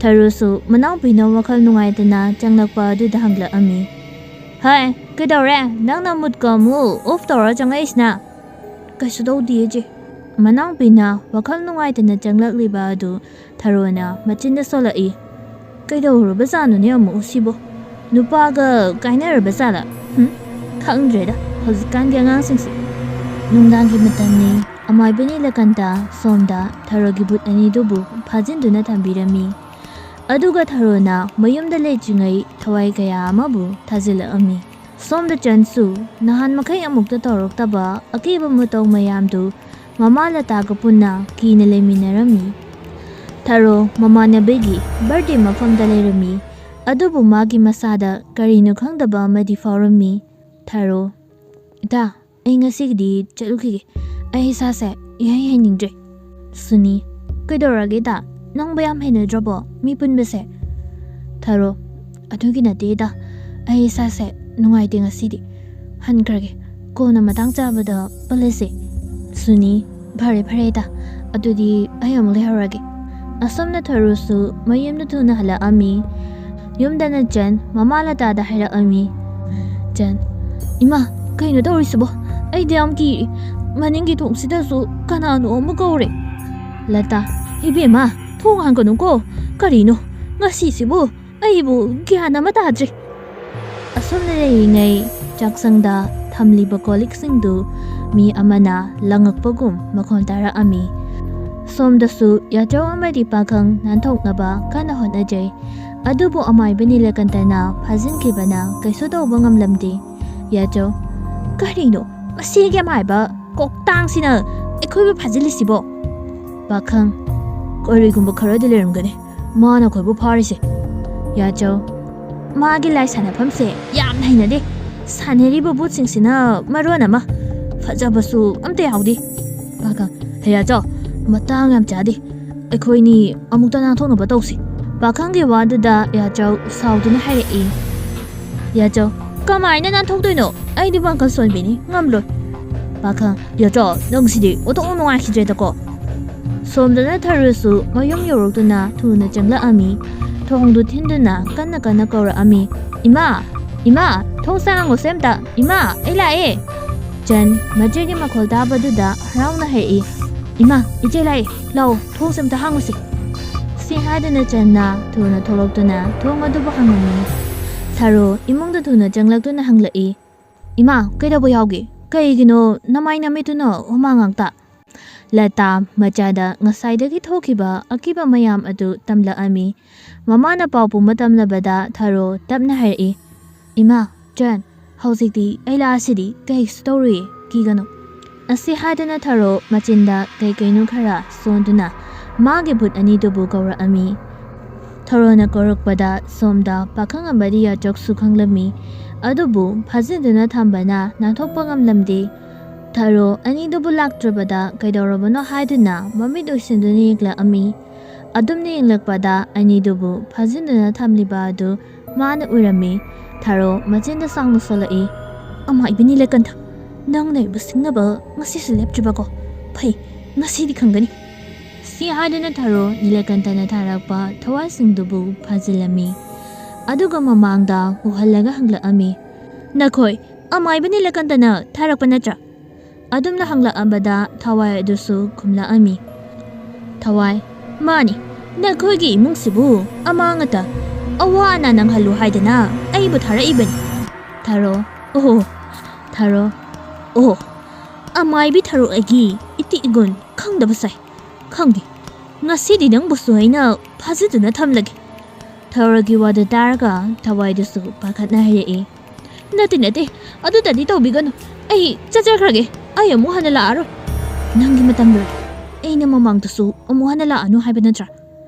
ꯊꯔꯨꯁꯨ ꯃꯅꯥꯎꯄꯤꯅ ꯋꯥꯈꯜ ꯅꯨꯡꯉꯥꯏꯇꯅ ꯆꯪꯂꯛꯄ ꯑꯗꯨꯗ ꯍꯪꯂꯛꯑꯝꯃꯤ꯫ "ꯍꯥꯏ, ꯀꯩꯗꯧꯔꯦ? ꯅꯪꯅ ꯃꯨꯠꯀ ꯑꯃꯨꯛ ꯑꯣꯐ ꯇꯧꯔ ꯆꯪꯉꯛꯏꯁꯤꯅ?" "ꯀꯩꯁꯨ ꯇꯧꯗꯤꯌꯦ, ꯆꯦ꯫" ꯃꯅꯥꯎꯄꯤꯅ ꯋꯥꯈꯜ ꯅꯨꯡꯉꯥꯏꯇꯅ ꯆꯪꯂꯛꯂꯤꯕ ꯑꯗꯨ ꯊꯔꯣꯅ ꯃꯆꯤꯟꯗ ꯁꯣꯜꯂꯛꯏ꯫ "ꯀꯩꯗꯧꯔꯨꯔꯕꯖꯥꯠꯅꯣꯅꯦ ꯑꯃꯨꯛ ꯁꯤꯕꯣ? ꯅꯨꯄꯥꯒ ꯀꯥꯏꯅꯔꯕ ꯖꯥꯠꯂ? ꯍꯨꯝ, ꯈꯪꯗ꯭ꯔꯦꯗ ꯍꯧꯖꯤꯛꯀꯥꯟꯒꯤ ꯑꯉꯥꯡꯁꯤꯡꯁꯦ꯫" ꯅꯨꯡꯗꯥꯡꯒꯤ ꯃꯇꯝꯅꯤ꯫ ꯑꯃꯥꯏꯕ ꯅꯤꯂꯀꯟꯇ ꯁꯣꯝꯗ ꯊꯔꯣꯒꯤ ꯕꯨꯠ ꯑꯅꯤꯗꯨꯕꯨ ꯐꯥꯖꯤꯟꯗꯨꯅ ꯊꯝꯕꯤꯔꯝꯃꯤ꯫ ꯑꯗꯨꯒ ꯊꯔꯣꯅ ꯃꯌꯨꯝꯗ ꯂꯩꯇ꯭ꯔꯤꯉꯩ ꯊꯋꯥꯏ ꯀꯌꯥ ꯑꯃꯕꯨ ꯊꯥꯖꯤꯜꯂꯛꯑꯝꯃꯤ꯫ ꯁꯣꯝꯗ ꯆꯟꯁꯨ ꯅꯍꯥꯟ ꯃꯈꯩ ꯑꯃꯨꯛꯇ ꯇꯧꯔꯛꯇꯕ ꯑꯀꯤꯕ ꯃꯇꯧ ꯃꯌꯥꯝꯗꯨ ꯃꯃꯥ ꯂꯇꯥꯒ ꯄꯨꯟꯅ ꯀꯤꯅ ꯂꯩꯃꯤꯟꯅꯔꯝꯃꯤ꯫ ꯊꯔꯣ ꯃꯃꯥꯟꯅꯕꯤꯒꯤ ꯕꯥꯔꯗꯦ ꯃꯐꯝꯗ ꯂꯩꯔꯝꯃꯤ꯫ ꯑꯗꯨꯕꯨ ꯃꯥꯒꯤ ꯃꯁꯥꯗ ꯀꯔꯤꯅꯣ ꯈꯪꯗꯕ ꯑꯃꯗꯤ ꯐꯥꯎꯔꯝꯃꯤ꯫ ꯊꯔꯣ, "ꯏꯇꯥ, ꯑꯩ ꯉꯁꯤꯒꯤꯗꯤ ꯆꯠꯂꯨꯈꯤꯒꯦ꯫ ꯑꯩ ꯏꯁꯥꯁꯦ ꯏꯍꯩ ꯍꯩꯅꯤꯡꯗ꯭ꯔꯦ꯫" ꯁꯨꯅꯤ, "ꯀꯩꯗꯧꯔꯒꯦ ꯏꯇꯥ? ꯅꯪꯕꯨ ꯌꯥꯝ ꯍꯩꯅꯗ꯭ꯔꯕꯣ ꯃꯤ ꯄꯨꯟꯕꯁꯦ?" ꯊꯔꯣ, "ꯑꯗꯨꯒꯤ ꯅꯠꯇꯦ ꯏꯇꯥ, ꯑꯩ ꯏꯁꯥꯁꯦ ꯅꯨꯡꯉꯥꯏꯇꯦ ꯉꯁꯤꯗꯤ꯫ ꯍꯟꯈ꯭ꯔꯒꯦ, ꯀꯣꯟꯅ ꯃꯇꯥꯡ ꯆꯥꯕꯗ ꯄꯨꯜꯂꯁꯦ꯫" ꯁꯨꯅꯤ, "ꯐꯔꯦ ꯐꯔꯦ ꯏꯇꯥ, ꯑꯗꯨꯗꯤ ꯑꯩ ꯑꯃꯨꯛ ꯂꯩꯍꯧꯔꯒꯦ꯫" ꯑꯁꯣꯝꯅ ꯊꯔꯨꯁꯨ ꯃꯌꯨꯝꯗ ꯊꯨꯅ ꯍꯜꯂꯛꯑꯝꯃꯤ꯫ ꯌꯨꯝꯗꯅ ꯆꯟ ꯃꯃꯥ ꯂꯇꯥꯗ ꯍꯥꯏꯔꯛꯑꯝꯃꯤ꯫ ꯆꯟ, "ꯏꯃꯥ, ꯀꯩꯅꯣ ꯇꯧꯔꯤꯁꯤꯕꯣ? ꯑꯩꯗꯤ ꯌꯥꯝ ꯀꯤꯔꯤ꯫ ꯃꯅꯤꯡꯒꯤ ꯊꯣꯡꯁꯤꯗꯁꯨ ꯀꯅꯥꯅꯣ ꯑꯃ ꯀꯧꯔꯦ꯫" ꯂꯇꯥ, "ꯏꯕꯦꯝꯃ, ꯊꯣꯡ ꯍꯥꯡꯒꯅꯨꯀꯣ꯫ ꯀꯔꯤꯅꯣ ꯉꯁꯤꯁꯤꯕꯨ? ꯑꯩꯕꯨ ꯒ꯭ꯌꯥꯟ ꯑꯃ ꯇꯥꯗ꯭ꯔꯦ꯫" ꯑꯁꯣꯝꯗ ꯂꯩꯔꯤꯉꯩ ꯆꯥꯛꯁꯪꯗ ꯊꯝꯂꯤꯕ ꯀꯣꯜꯂꯤꯛꯁꯤꯡꯗꯨ ꯃꯤ ꯑꯃꯅ ꯂꯪꯉꯛꯄꯒꯨꯝ ꯃꯈꯣꯟ ꯇꯥꯔꯛꯑꯝꯃꯤ꯫ ꯁꯣꯝꯗꯁꯨ ꯌꯥꯆꯧ ꯑꯃꯗꯤ ꯄꯥꯈꯪ ꯅꯥꯟꯊꯣꯛꯅꯕ ꯀꯟꯅ ꯍꯣꯠꯅꯖꯩ꯫ ꯑꯗꯨꯕꯨ ꯑꯃꯥꯏꯕ ꯅꯤꯂꯀꯟꯇꯅ ꯐꯥꯖꯤꯟꯈꯤꯕꯅ ꯀꯩꯁꯨ ꯇꯧꯕ ꯉꯝꯂꯝꯗꯦ꯫ ꯌꯥꯆꯧ, "ꯀꯔꯤꯅꯣ ꯃꯁꯤꯒꯤ ꯑꯃꯥꯏꯕ ꯀꯣꯛꯇꯥꯡꯁꯤꯅ ꯑꯩꯈꯣꯏꯕꯨ ꯐꯥꯖꯤꯜꯂꯤꯁꯤꯕꯣ?" ꯄꯥꯈꯪ, "ꯀꯔꯤꯒꯨꯝꯕ ꯈꯔꯗꯤ ꯂꯩꯔꯝꯒꯅꯤ ꯃꯥꯅ ꯑꯩꯈꯣꯏꯕꯨ ꯐꯥꯔꯤꯁꯦ꯫" ꯌꯥꯆꯧ, "ꯃꯥꯒꯤ ꯂꯥꯏ ꯁꯥꯟꯅꯐꯝꯁꯦ ꯌꯥꯝꯅ ꯍꯩꯅꯗꯦ꯫ ꯁꯥꯟꯅꯔꯤꯕ ꯕꯨꯠꯁꯤꯡꯁꯤꯅ ꯃꯔꯣꯟ ꯑꯃ, ꯐꯖꯕꯁꯨ ꯑꯝꯇ ꯌꯥꯎꯗꯦ꯫" ꯄꯥꯈꯪ, "ꯍꯦ ꯌꯥꯆꯧ, ꯃꯇꯥꯡ ꯌꯥꯝ ꯆꯥꯗꯦ꯫ ꯑꯩꯈꯣꯏꯅꯤ ꯑꯃꯨꯛꯇ ꯅꯥꯟꯊꯣꯛꯅꯕ ꯇꯧꯁꯤ꯫" ꯄꯥꯈꯪꯒꯤ ꯋꯥꯗꯨꯗ ꯌꯥꯆꯧ ꯁꯥꯎꯗꯨꯅ ꯍꯥꯏꯔꯛꯏ꯫ ꯌꯥꯆꯧ, "ꯀꯃꯥꯏꯅ ꯅꯥꯟꯊꯣꯛꯇꯣꯏꯅꯣ? ꯑꯩꯗꯤ ꯄꯥꯡꯒꯜ ꯁꯣꯟꯕꯤꯅꯤ, ꯉꯝꯂꯣꯏ꯫" ꯄꯥꯈꯪ, "ꯌꯥꯆꯧ, ꯅꯪꯁꯤꯗꯤ ꯑꯣꯟꯊꯣꯛꯅ ꯅꯨꯡꯉꯥꯏꯈꯤꯗ꯭ꯔꯦꯗꯀꯣ꯫ ꯁꯣꯝꯗꯅ ꯊꯔꯨꯁꯨ ꯃꯌꯨꯝ ꯌꯧꯔꯛꯇꯨꯅ ꯊꯨꯅ ꯆꯪꯂꯛꯑꯝꯃꯤ꯫ ꯊꯣꯡꯗꯨ ꯊꯤꯟꯗꯨꯅ ꯀꯟꯅ ꯀꯟꯅ ꯀꯧꯔꯛꯑꯝꯃꯤ꯫ "ꯏꯃꯥ! ꯏꯃꯥ! ꯊꯣꯡꯁꯦ ꯍꯥꯡꯉꯨꯁꯦ ꯑꯝꯇ! ꯏꯃꯥ! ꯑꯩ ꯂꯥꯛꯑꯦ!" ꯆꯟ ꯃꯆꯦꯒꯤ ꯃꯈꯣꯜ ꯇꯥꯕꯗꯨꯗ ꯍꯔꯥꯎꯅ ꯍꯥꯏꯔꯛꯏ꯫ "ꯏꯃꯥ! ꯏꯆꯦ ꯂꯥꯛꯑꯦ! ꯂꯥꯛꯑꯣ, ꯊꯣꯡꯁꯦ ꯑꯝꯇ ꯍꯥꯡꯉꯨꯁꯦ!" ꯁꯤ ꯍꯥꯏꯗꯨꯅ ꯆꯟꯅ ꯊꯨꯅ ꯊꯣꯛꯂꯛꯇꯨꯅ ꯊꯣꯡ ꯑꯗꯨꯕꯨ ꯍꯥꯡꯉꯝꯃꯤ꯫ ꯊꯔꯣ ꯏꯃꯨꯡꯗ ꯊꯨꯅ ꯆꯪꯂꯛꯇꯨꯅ ꯍꯪꯂꯛꯏ꯫ "ꯏꯃꯥ, ꯀꯩꯗꯧꯕ ꯌꯥꯎꯒꯦ? ꯀꯩꯒꯤꯅꯣ ꯅꯃꯥꯏ ꯅꯃꯤꯠꯇꯨꯅ ꯍꯨꯃꯥꯡ ꯉꯥꯛꯇ?" ꯂꯇꯥ ꯃꯆꯥꯗ ꯉꯁꯥꯏꯗꯒꯤ ꯊꯣꯛꯈꯤꯕ ꯑꯀꯤꯕ ꯃꯌꯥꯝ ꯑꯗꯨ ꯇꯝꯂꯛꯑꯝꯃꯤ꯫ ꯃꯃꯥꯅ ꯄꯥꯎ ꯄꯨꯝꯕ ꯇꯝꯂꯕꯗ ꯊꯔꯣ ꯇꯞꯅ ꯍꯥꯏꯔꯛꯏ, "ꯏꯃꯥ, ꯆꯟ, ꯍꯧꯖꯤꯛꯇꯤ ꯑꯩ ꯂꯥꯛꯑꯁꯤꯗꯤ ꯀꯩꯁꯨ ꯇꯧꯔꯨꯏ, ꯀꯤꯒꯅꯨ꯫" ꯑꯁꯤ ꯍꯥꯏꯗꯨꯅ ꯊꯔꯣ ꯃꯆꯤꯟꯗ ꯀꯩ ꯀꯩꯅꯣ ꯈꯔ ꯁꯣꯟꯗꯨꯅ ꯃꯥꯒꯤ ꯚꯨꯠ ꯑꯅꯤꯗꯨꯕꯨ ꯀꯧꯔꯛꯑꯝꯃꯤ꯫ ꯊꯔꯣꯅ ꯀꯧꯔꯛꯄꯗ ꯁꯣꯝꯗ ꯄꯥꯈꯪ ꯑꯃꯗꯤ ꯌꯥꯆꯣꯛꯁꯨ ꯈꯪꯂꯝꯃꯤ꯫ ꯑꯗꯨꯕꯨ ꯐꯥꯖꯤꯟꯗꯨꯅ ꯊꯝꯕꯅ ꯅꯥꯟꯊꯣꯛꯄ ꯉꯝꯂꯝꯗꯦ꯫ ꯊꯔꯣ ꯑꯅꯤꯗꯨꯕꯨ ꯂꯥꯛꯇ꯭ꯔꯕꯗ ꯀꯩꯗꯧꯔꯕꯅꯣ ꯍꯥꯏꯗꯨꯅ ꯃꯃꯤꯠ ꯎꯏꯁꯤꯟꯗꯨꯅ ꯌꯦꯡꯂꯛꯑꯝꯃꯤ꯫ ꯑꯗꯨꯝꯅ ꯌꯦꯡꯂꯛꯄꯗ ꯑꯅꯤꯗꯨꯕꯨ ꯐꯥꯖꯤꯟꯗꯨꯅ ꯊꯝꯂꯤꯕ ꯑꯗꯨ ꯃꯥꯅ ꯎꯔꯝꯃꯤ꯫ ꯊꯔꯣ ꯃꯆꯤꯟꯗ ꯁꯥꯡꯅ ꯁꯣꯜꯂꯛꯏ, "ꯑꯃꯥꯏꯕꯤ ꯅꯤꯂꯀꯟꯊ, ꯅꯪꯅ ꯑꯩꯕꯨ ꯁꯤꯡꯅꯕ ꯉꯁꯤꯁꯨ ꯂꯦꯞꯇ꯭ꯔꯤꯕꯀꯣ? ꯐꯩ, ꯉꯁꯤꯗꯤ ꯈꯪꯒꯅꯤ꯫" ꯁꯤ ꯍꯥꯏꯗꯨꯅ ꯊꯔꯣ ꯅꯤꯂꯀꯟꯊꯅ ꯊꯥꯔꯛꯄ ꯊꯋꯥꯏꯁꯤꯡꯗꯨꯕꯨ ꯐꯥꯖꯤꯜꯂꯝꯃꯤ꯫ ꯑꯗꯨꯒ ꯃꯃꯥꯡꯗ ꯎꯍꯜꯂꯒ ꯍꯪꯂꯛꯑꯝꯃꯤ, "ꯅꯈꯣꯏ ꯑꯃꯥꯏꯕ ꯅꯤꯂꯀꯟꯊꯅ ꯊꯥꯔꯛꯄ ꯅꯠꯇ꯭ꯔꯥ?" ꯑꯗꯨꯝꯅ ꯍꯪꯂꯛꯑꯕꯗ ꯊꯋꯥꯏ ꯑꯗꯨꯁꯨ ꯈꯨꯝꯂꯛꯑꯝꯃꯤ꯫ ꯊꯋꯥꯏ, "ꯃꯥꯅꯤ, ꯅꯈꯣꯏꯒꯤ ꯏꯃꯨꯡꯁꯤꯕꯨ ꯑꯃꯥꯡ ꯑꯇꯥ, ꯑꯋꯥ ꯑꯅꯥ ꯅꯪꯍꯜꯂꯨ ꯍꯥꯏꯗꯅ ꯑꯩꯕꯨ ꯊꯥꯔꯛꯏꯕꯅꯤ꯫" ꯊꯔꯣ, "ꯑꯣꯍꯣ, ꯊꯔꯣ, ꯑꯣꯍꯣ, ꯑꯃꯥꯏꯕꯤ ꯊꯔꯣ ꯑꯩꯒꯤ ꯏꯇꯤ ꯏꯒꯨꯟ ꯈꯪꯗꯕ ꯁꯥꯏ꯫ ꯈꯪꯗꯦ, ꯉꯁꯤꯗꯤ ꯅꯪꯕꯨꯁꯨ ꯑꯩꯅ ꯐꯥꯖꯤꯟꯗꯨꯅ ꯊꯝꯂꯒꯦ꯫" ꯊꯔꯣꯒꯤ ꯋꯥꯗꯨ ꯇꯥꯔꯒ ꯊꯋꯥꯏꯗꯨꯁꯨ ꯄꯥꯈꯠꯅ ꯍꯥꯏꯔꯛꯏ, "ꯅꯠꯇꯦ, ꯅꯠꯇꯦ, ꯑꯗꯨꯗꯗꯤ ꯇꯧꯕꯤꯒꯅꯨ꯫ ꯑꯩ ꯆꯠꯆꯈ꯭ꯔꯒꯦ꯫ ꯑꯩ ꯑꯃꯨꯛ ꯍꯟꯅ ꯂꯥꯛꯑꯔꯣꯏ꯫ ꯅꯪꯒꯤ ꯃꯇꯝ ꯂꯣꯏꯔꯦ꯫ ꯑꯩꯅ ꯃꯃꯥꯡꯗꯁꯨ ꯑꯃꯨꯛ ꯍꯟꯅ ꯂꯥꯛꯑꯅꯨ ꯍꯥꯏꯕ ꯅꯠꯇ꯭ꯔꯥ?"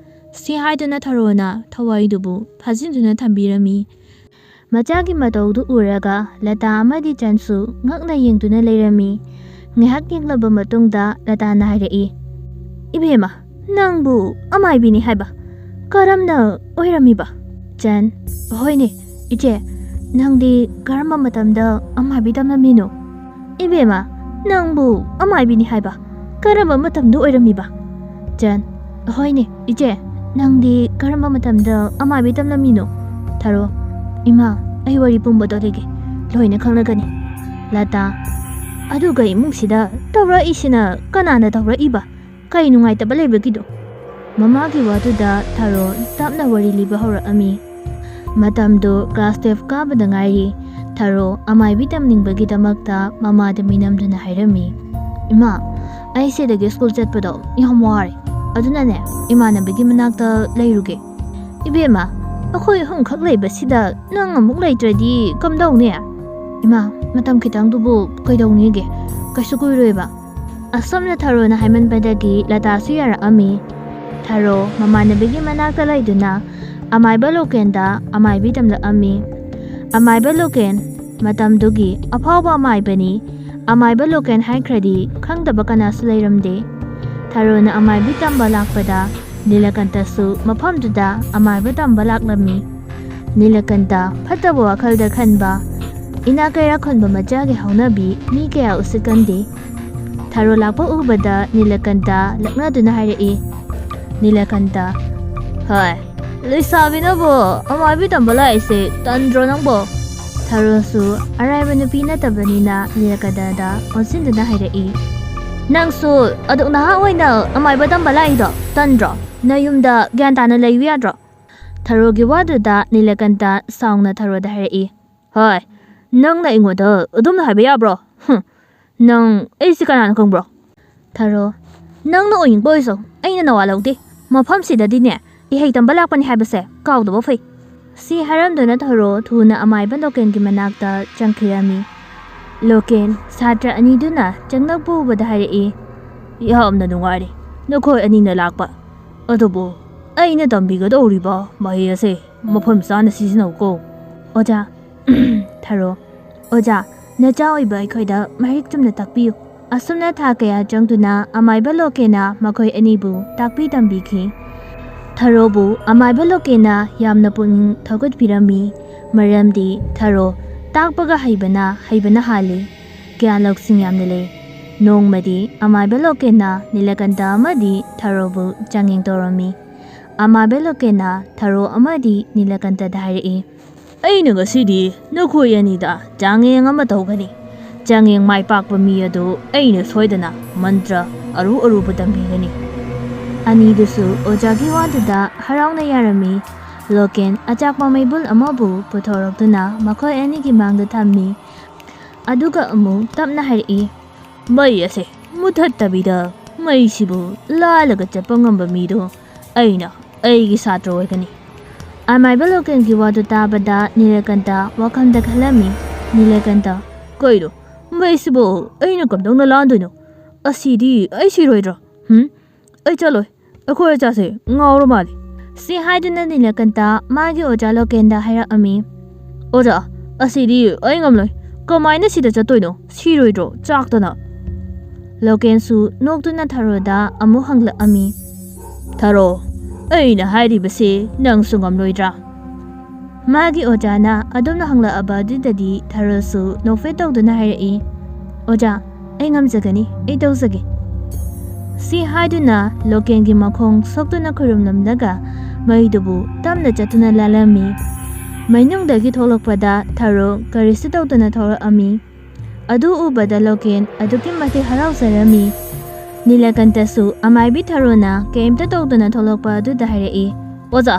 ꯁꯤ ꯍꯥꯏꯗꯨꯅ ꯊꯔꯣꯅ ꯊꯋꯥꯏꯗꯨꯕꯨ ꯐꯥꯖꯤꯟꯗꯨꯅ ꯊꯝꯕꯤꯔꯝꯃꯤ꯫ ꯃꯆꯥꯒꯤ ꯃꯇꯧꯗꯨ ꯎꯔꯒ ꯂꯇꯥ ꯑꯃꯗꯤ ꯆꯟꯁꯨ ꯉꯛꯅ ꯌꯦꯡꯗꯨꯅ ꯂꯩꯔꯝꯃꯤ꯫ ꯉꯥꯏꯍꯥꯛ ꯌꯦꯡꯂꯕ ꯃꯇꯨꯡꯗ ꯂꯇꯥꯅ ꯍꯥꯏꯔꯛꯏ, "ꯏꯕꯦꯝꯃ, ꯅꯪꯕꯨ ꯑꯃꯥꯏꯕꯤꯅꯤ ꯍꯥꯏꯕ ꯀꯔꯝꯅ ꯑꯣꯏꯔꯝꯃꯤꯕ?" ꯆꯟ, "ꯍꯣꯏꯅꯦ, ꯏꯆꯦ, ꯅꯪꯗꯤ ꯀꯔꯝꯕ ꯃꯇꯝꯗ ꯑꯃꯥꯏꯕꯤ ꯇꯝꯂꯝꯃꯤꯅꯣ?" "ꯏꯕꯦꯝꯃ, ꯅꯪꯕꯨ ꯑꯃꯥꯏꯕꯤꯅꯤ ꯍꯥꯏꯕ ꯀꯔꯝꯕ ꯃꯇꯝꯗ ꯑꯣꯏꯔꯝꯃꯤꯕ?" ꯇꯦꯟ, ꯍꯣꯏꯅꯦ, ꯏꯆꯦ, ꯅꯪꯗꯤ ꯀꯔꯝꯕ ꯃꯇꯝꯗ ꯑꯃꯥꯏꯕꯤ ꯇꯝꯂꯝꯃꯤꯅꯣ? ꯊꯥꯔꯣ, ꯏꯃꯥ, ꯑꯩ ꯋꯥꯔꯤ ꯄꯨꯝꯕꯗꯣ ꯂꯤꯒꯦ, ꯂꯣꯏꯅ ꯈꯪꯂꯒꯅꯤ꯫ ꯂꯇꯥ, ꯑꯗꯨꯒ ꯏꯃꯨꯡꯁꯤꯗ ꯇꯧꯔꯛꯏꯁꯤꯅ ꯀꯅꯥꯅ ꯇꯧꯔꯛꯏꯕ? ꯀꯩ ꯅꯨꯡꯉꯥꯏꯇꯕ ꯂꯩꯕꯒꯤꯗꯣ? ꯃꯃꯥꯒꯤ ꯋꯥꯗꯨꯗ ꯊꯥꯔꯣ ꯇꯞꯅ ꯋꯥꯔꯤ ꯂꯤꯕ ꯍꯧꯔꯛꯑꯝꯃꯤ꯫ ꯃꯇꯝꯗꯨ ꯀ꯭ꯂꯥꯁ ꯇꯨꯌꯦꯜꯐ ꯀꯥꯕꯗ ꯉꯥꯏꯔꯤ꯫ ꯊꯥꯔꯣ ꯑꯃꯥꯏꯕꯤ ꯇꯝꯅꯤꯡꯕꯒꯤꯗꯃꯛꯇ ꯃꯃꯥꯗ ꯃꯤꯅꯝꯗꯨꯅ ꯍꯥꯏꯔꯝꯃꯤ, "ꯏꯃꯥ, ꯑꯩ ꯁꯤꯗꯒꯤ ꯁ꯭ꯀꯨꯜ ꯆꯠꯄꯗꯣ ꯌꯥꯝ ꯋꯥꯔꯦ꯫ ꯑꯗꯨꯅꯅꯦ, ꯏꯃꯥꯟꯅꯕꯤꯒꯤ ꯃꯅꯥꯛꯇ ꯂꯩꯔꯨꯒꯦ꯫" "ꯏꯕꯦꯝꯃ, ꯑꯩꯈꯣꯏ ꯑꯍꯨꯝꯈꯛ ꯂꯩꯕꯁꯤꯗ ꯅꯪ ꯑꯃꯨꯛ ꯂꯩꯇ꯭ꯔꯗꯤ ꯀꯝꯗꯧꯅꯤ?" "ꯏꯃꯥ, ꯃꯇꯝ ꯈꯤꯇꯪꯗꯨꯕꯨ ꯀꯩꯗꯧꯅꯤꯒꯦ? ꯀꯩꯁꯨ ꯀꯨꯏꯔꯣꯏꯕ꯫" ꯑꯁꯨꯝꯅ ꯊꯥꯔꯣꯅ ꯍꯥꯏꯃꯟꯕꯗꯒꯤ ꯂꯇꯥꯁꯨ ꯌꯥꯔꯛꯑꯝꯃꯤ꯫ ꯊꯥꯔꯣ ꯃꯃꯥꯟꯅꯕꯤꯒꯤ ꯃꯅꯥꯛꯇ ꯂꯩꯗꯨꯅ ꯑꯃꯥꯏꯕ ꯂꯣꯀꯦꯟꯗ ꯑꯃꯥꯏꯕꯤ ꯇꯝꯂꯛꯑꯝꯃꯤ꯫ ꯑꯃꯥꯏꯕ ꯂꯣꯀꯦꯟ ꯃꯇꯝꯗꯨꯒꯤ ꯑꯐꯥꯎꯕ ꯑꯃꯥꯏꯕꯅꯤ꯫ ꯑꯃꯥꯏꯕ ꯂꯣꯀꯦꯟ ꯍꯥꯏꯈ꯭ꯔꯗꯤ ꯈꯪꯗꯕ ꯀꯅꯥꯁꯨ ꯂꯩꯔꯝꯗꯦ꯫ ꯊꯥꯔꯣꯅ ꯑꯃꯥꯏꯕꯤ ꯇꯝꯕ ꯂꯥꯛꯄꯗ ꯅꯤꯂꯀꯟꯇꯁꯨ ꯃꯐꯝꯗꯨꯗ ꯑꯃꯥꯏꯕ ꯇꯝꯕ ꯂꯥꯛꯂꯝꯃꯤ꯫ ꯅꯤꯂꯀꯟꯇ ꯐꯠꯇꯕ ꯋꯥꯈꯜꯗ ꯈꯟꯕ, ꯏꯅꯥꯛ ꯀꯩꯔꯥꯛ ꯈꯨꯟꯕ ꯃꯆꯥꯒꯤ ꯍꯧꯅꯕꯤ ꯃꯤ ꯀꯌꯥ ꯎꯁꯤꯠꯀꯟꯗꯦ꯫ ꯊꯥꯔꯣ ꯂꯥꯛꯄ ꯎꯕꯗ ꯅꯤꯂꯀꯟꯇ ꯂꯛꯅꯗꯨꯅ ꯍꯥꯏꯔꯛꯏ꯫ ꯅꯤꯂꯀꯟꯇ, "ꯍꯣꯏ, ꯂꯩꯁꯥꯕꯤꯅꯕꯨ ꯑꯃꯥꯏꯕꯤ ꯇꯝꯕ ꯂꯥꯛꯏꯁꯦ ꯇꯟꯗ꯭ꯔꯣ ꯅꯪꯕꯣ?" ꯊꯥꯔꯣꯁꯨ ꯑꯔꯥꯏꯕ ꯅꯨꯄꯤ ꯅꯠꯇꯕꯅꯤꯅ ꯅꯤꯂꯀꯟꯇꯗ ꯑꯣꯟꯁꯤꯟꯗꯨꯅ ꯍꯥꯏꯔꯛꯏ꯫ "ꯅꯪꯁꯨ ꯑꯗꯨꯛ ꯅꯍꯥ ꯑꯣꯏꯅ ꯑꯃꯥꯏꯕ ꯇꯝꯕ ꯂꯥꯛꯏꯗꯣ ꯇꯟꯗ꯭ꯔꯣ? ꯅꯌꯨꯝꯗ ꯒ꯭ꯌꯥꯟ ꯇꯥꯅ ꯂꯩꯌꯨ ꯌꯥꯗ꯭ꯔꯣ?" ꯊꯥꯔꯣꯒꯤ ꯋꯥꯗꯨꯗ ꯅꯤꯂꯀꯟꯇ ꯁꯥꯎꯅ ꯊꯥꯔꯣꯗ ꯍꯥꯏꯔꯛꯏ꯫ "ꯍꯣꯏ, ꯅꯪꯅ ꯑꯩꯉꯣꯟꯗ ꯑꯗꯨꯝꯅ ꯍꯥꯏꯕ ꯌꯥꯕ꯭ꯔꯣ? ꯍꯨꯝ, ꯅꯪ ꯑꯩꯁꯤ ꯀꯅꯥꯅ ꯈꯪꯕ꯭ꯔꯣ?" ꯊꯥꯔꯣ, "ꯅꯪꯅ ꯑꯣꯏꯅꯤꯡꯕ ꯑꯣꯏꯁꯨ, ꯑꯩꯅ ꯅꯋꯥ ꯂꯧꯗꯦ꯫ ꯃꯐꯝꯁꯤꯗꯗꯤꯅꯦ, ꯏꯍꯩ ꯇꯝꯕ ꯂꯥꯛꯄꯅꯤ ꯍꯥꯏꯕꯁꯦ ꯀꯥꯎꯗꯕ ꯐꯩ꯫" ꯁꯤ ꯍꯥꯏꯔꯝꯗꯨꯅ ꯊꯥꯔꯣ ꯊꯨꯅ ꯑꯃꯥꯏꯕ ꯂꯣꯀꯦꯟꯒꯤ ꯃꯅꯥꯛꯇ ꯆꯪꯈꯤꯔꯝꯃꯤ꯫ ꯂꯣꯀꯦꯟ ꯁꯥꯇ꯭ꯔ ꯑꯅꯤꯗꯨꯅ ꯆꯪꯂꯛꯄ ꯎꯕꯗ ꯍꯥꯏꯔꯛꯏ, "ꯌꯥꯝꯅ ꯅꯨꯡꯉꯥꯏꯔꯦ, ꯅꯈꯣꯏ ꯑꯅꯤꯅ ꯂꯥꯛꯄ꯫ ꯑꯗꯨꯕꯨ ꯑꯩꯅ ꯇꯝꯕꯤꯒꯗꯧꯔꯤꯕ ꯃꯍꯩ ꯑꯁꯦ ꯃꯐꯝ ꯆꯥꯅ ꯁꯤꯖꯤꯟꯅꯧꯀꯣ꯫" "ꯑꯣꯖꯥ꯫" ꯊꯥꯔꯣ, "ꯑꯣꯖꯥ, ꯅꯆꯥ ꯑꯣꯏꯕ ꯑꯩꯈꯣꯏꯗ ꯃꯍꯤꯛ ꯆꯨꯝꯅ ꯇꯥꯛꯄꯤꯌꯨ꯫" ꯑꯁꯨꯝꯅ ꯊꯥ ꯀꯌꯥ ꯆꯪꯗꯨꯅ ꯑꯃꯥꯏꯕ ꯂꯣꯀꯦꯅ ꯃꯈꯣꯏ ꯑꯅꯤꯕꯨ ꯇꯥꯛꯄꯤ ꯇꯝꯕꯤꯈꯤ꯫ ꯊꯥꯔꯣꯕꯨ ꯑꯃꯥꯏꯕ ꯂꯣꯀꯦꯅ ꯌꯥꯝꯅ ꯄꯨꯛꯅꯤꯡ ꯊꯧꯒꯠꯄꯤꯔꯝꯃꯤ, ꯃꯔꯝꯗꯤ ꯊꯥꯔꯣ ꯇꯥꯛꯄꯒ ꯍꯩꯕꯅ ꯍꯩꯕꯅ ꯍꯥꯜꯂꯤ꯫ ꯒ꯭ꯌꯥꯟ ꯂꯧꯁꯤꯡ ꯌꯥꯝꯅ ꯂꯩ꯫ ꯅꯣꯡꯃꯗꯤ ꯑꯃꯥꯏꯕ ꯂꯣꯀꯦꯟꯅ ꯅꯤꯂꯀꯟꯇ ꯑꯃꯗꯤ ꯊꯔꯣꯕꯨ ꯆꯥꯡꯌꯦꯡ ꯇꯧꯔꯝꯃꯤ꯫ ꯑꯃꯥꯏꯕ ꯂꯣꯀꯦꯟꯅ ꯊꯔꯣ ꯑꯃꯗꯤ ꯅꯤꯂꯀꯟꯇꯗ ꯍꯥꯏꯔꯛꯏ, "ꯑꯩꯅ ꯉꯁꯤꯗꯤ ꯅꯈꯣꯏ ꯑꯅꯤꯗ ꯆꯥꯡꯌꯦꯡ ꯑꯃ ꯇꯧꯒꯅꯤ꯫ ꯆꯥꯡꯌꯦꯡ ꯃꯥꯏ ꯄꯥꯛꯄ ꯃꯤ ꯑꯗꯨ ꯑꯩꯅ ꯁꯣꯏꯗꯅ ꯃꯟꯇ꯭ꯔ ꯑꯔꯨ ꯑꯔꯨꯕ ꯇꯝꯕꯤꯒꯅꯤ꯫" ꯑꯅꯤꯗꯨꯁꯨ ꯑꯣꯖꯥꯒꯤ ꯋꯥꯗꯨꯗ ꯍꯔꯥꯎꯅ ꯌꯥꯔꯝꯃꯤ꯫ ꯂꯣꯀꯦꯟ ꯑꯆꯥꯛꯄ ꯃꯩꯕꯨꯜ ꯑꯃꯕꯨ ꯄꯨꯊꯣꯔꯛꯇꯨꯅ ꯃꯈꯣꯏ ꯑꯅꯤꯒꯤ ꯃꯥꯡꯗ ꯊꯝꯃꯤ꯫ ꯑꯗꯨꯒ ꯑꯃꯨꯛ ꯇꯞꯅ ꯍꯥꯏꯔꯛꯏ, "ꯃꯩ ꯑꯁꯦ ꯃꯨꯊꯠꯇꯕꯤꯗ ꯃꯩꯁꯤꯕꯨ ꯂꯥꯜꯂꯒ ꯆꯠꯄ ꯉꯝꯕ ꯃꯤꯗꯣ ꯑꯩꯅ ꯑꯩꯒꯤ ꯁꯥꯇ꯭ꯔ ꯑꯣꯏꯒꯅꯤ꯫" ꯑꯃꯥꯏꯕ ꯂꯣꯀꯦꯟꯒꯤ ꯋꯥꯗꯨ ꯇꯥꯕꯗ ꯅꯤꯂꯀꯟꯇ ꯋꯥꯈꯜꯗ ꯈꯜꯂꯝꯃꯤ꯫ ꯅꯤꯂꯀꯟꯇ, "ꯀꯩꯅꯣ, ꯃꯩꯁꯤꯕꯨ ꯑꯩꯅ ꯀꯝꯗꯧꯅ ꯂꯥꯟꯗꯣꯏꯅꯣ? ꯑꯁꯤꯗꯤ ꯑꯩ ꯁꯤꯔꯣꯏꯗ꯭ꯔꯣ? ꯍꯨꯝ? ꯑꯩ ꯆꯠꯂꯣꯏ꯫ ꯑꯩꯈꯣꯏ ꯑꯣꯖꯥꯁꯦ ꯉꯥꯎꯔ ꯃꯥꯜꯂꯦ꯫" ꯁꯤ ꯍꯥꯏꯗꯨꯅ ꯅꯤꯂꯀꯟꯇ ꯃꯥꯒꯤ ꯑꯣꯖꯥ ꯂꯣꯀꯦꯟꯗ ꯍꯥꯏꯔꯛꯑꯝꯃꯤ꯫ "ꯑꯣꯖꯥ, ꯑꯁꯤꯗꯤ ꯑꯩ ꯉꯝꯂꯣꯏ꯫ ꯀꯃꯥꯏꯅ ꯁꯤꯗ ꯆꯠꯇꯣꯏꯅꯣ? ꯁꯤꯔꯣꯏꯗ꯭ꯔꯣ ꯆꯥꯛꯇꯅ?" ꯂꯣꯀꯦꯟꯁꯨ ꯅꯣꯛꯇꯨꯅ ꯊꯔꯣꯗ ꯑꯃꯨꯛ ꯍꯪꯂꯛꯑꯝꯃꯤ꯫ "ꯊꯔꯣ, ꯑꯩꯅ ꯍꯥꯏꯔꯤꯕꯁꯤ ꯅꯪꯁꯨ ꯉꯝꯂꯣꯏꯗ꯭ꯔꯥ?" ꯃꯥꯒꯤ ꯑꯣꯖꯥꯅ ꯑꯗꯨꯝꯅ ꯍꯪꯂꯛꯑꯕ ꯑꯗꯨꯗꯗꯤ ꯊꯔꯣꯁꯨ ꯅꯣꯛꯐꯦꯠ ꯇꯧꯗꯨꯅ ꯍꯥꯏꯔꯛꯏ, "ꯑꯣꯖꯥ, ꯑꯩ ꯉꯝꯖꯒꯅꯤ, ꯑꯩ ꯇꯧꯖꯒꯦ꯫" ꯁꯤ ꯍꯥꯏꯗꯨꯅ ꯂꯣꯀꯦꯟꯒꯤ ꯃꯈꯣꯡ ꯁꯣꯛꯇꯨꯅ ꯈꯨꯔꯨꯝꯂꯝꯂꯒ ꯃꯩꯗꯨꯕꯨ ꯇꯞꯅ ꯆꯠꯇꯨꯅ ꯂꯥꯜꯂꯝꯃꯤ꯫ ꯃꯩꯅꯨꯡꯗꯒꯤ ꯊꯣꯛꯂꯛꯄꯗ ꯊꯔꯣ ꯀꯔꯤꯁꯨ ꯇꯧꯗꯅ ꯊꯣꯛꯂꯛꯑꯝꯃꯤ꯫ ꯑꯗꯨ ꯎꯕꯗ ꯂꯣꯀꯦꯟ ꯑꯗꯨꯛꯀꯤ ꯃꯇꯤꯛ ꯍꯔꯥꯎꯖꯔꯝꯃꯤ꯫ ꯅꯤꯂꯀꯟꯇꯁꯨ ꯑꯃꯥꯏꯕꯤ ꯊꯔꯣꯅ ꯀꯩꯝꯇ ꯇꯧꯗꯅ ꯊꯣꯛꯂꯛꯄ ꯑꯗꯨꯗ ꯍꯥꯏꯔꯛꯏ, "ꯑꯣꯖꯥ,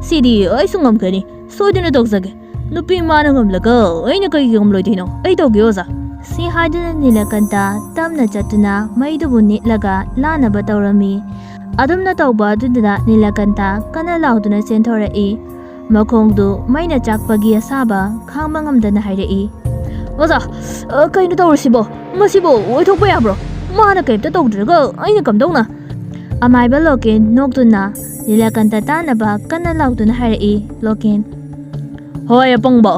ꯁꯤꯗꯤ ꯑꯩꯁꯨ ꯉꯝꯒꯅꯤ, ꯁꯣꯏꯗꯅ ꯇꯧꯖꯒꯦ꯫ ꯅꯨꯄꯤ ꯃꯥꯅ ꯉꯝꯂꯒ ꯑꯩꯅ ꯀꯩꯒꯤ ꯉꯝꯂꯣꯏꯗꯣꯏꯅꯣ? ꯑꯩ ꯇꯧꯒꯦ, ꯑꯣꯖꯥ꯫" ꯁꯤ ꯍꯥꯏꯗꯨꯅ ꯅꯤꯂꯀꯟꯇ ꯇꯞꯅ ꯆꯠꯇꯨꯅ ꯃꯩꯗꯨꯕꯨ ꯅꯤꯛꯂꯒ ꯂꯥꯟꯅꯕ ꯇꯧꯔꯝꯃꯤ꯫ ꯑꯗꯨꯝꯅ ꯇꯧꯕ ꯑꯗꯨꯗꯨꯗ ꯅꯤꯂꯀꯟꯇ ꯀꯟꯅ ꯂꯥꯎꯗꯨꯅ ꯆꯦꯟꯊꯣꯔꯛꯏ꯫ ꯃꯈꯣꯡꯗꯨ ꯃꯩꯅ ꯆꯥꯛꯄꯒꯤ ꯑꯁꯥꯕ ꯈꯥꯡꯕ ꯉꯝꯗꯅ ꯍꯥꯏꯔꯛꯏ, "ꯑꯣꯖꯥ, ꯑ, ꯀꯩꯅꯣ ꯇꯧꯔꯤꯁꯤꯕꯣ? ꯃꯁꯤꯕꯨ ꯑꯣꯏꯊꯣꯛꯄ ꯌꯥꯕ꯭ꯔꯣ? ꯃꯥꯅ ꯀꯩꯝꯇ ꯇꯧꯗ꯭ꯔꯒ ꯑꯩꯅ ꯀꯝꯗꯧꯅ?" ꯑꯃꯥꯏꯕ ꯂꯣꯀꯦꯟ ꯅꯣꯛꯇꯨꯅ ꯅꯤꯂꯀꯟꯇ ꯇꯥꯅꯕ ꯀꯟꯅ ꯂꯥꯎꯗꯨꯅ ꯍꯥꯏꯔꯛꯏ꯫ "ꯂꯣꯀꯦꯟ, ꯍꯣꯏ ꯑꯄꯪꯕ,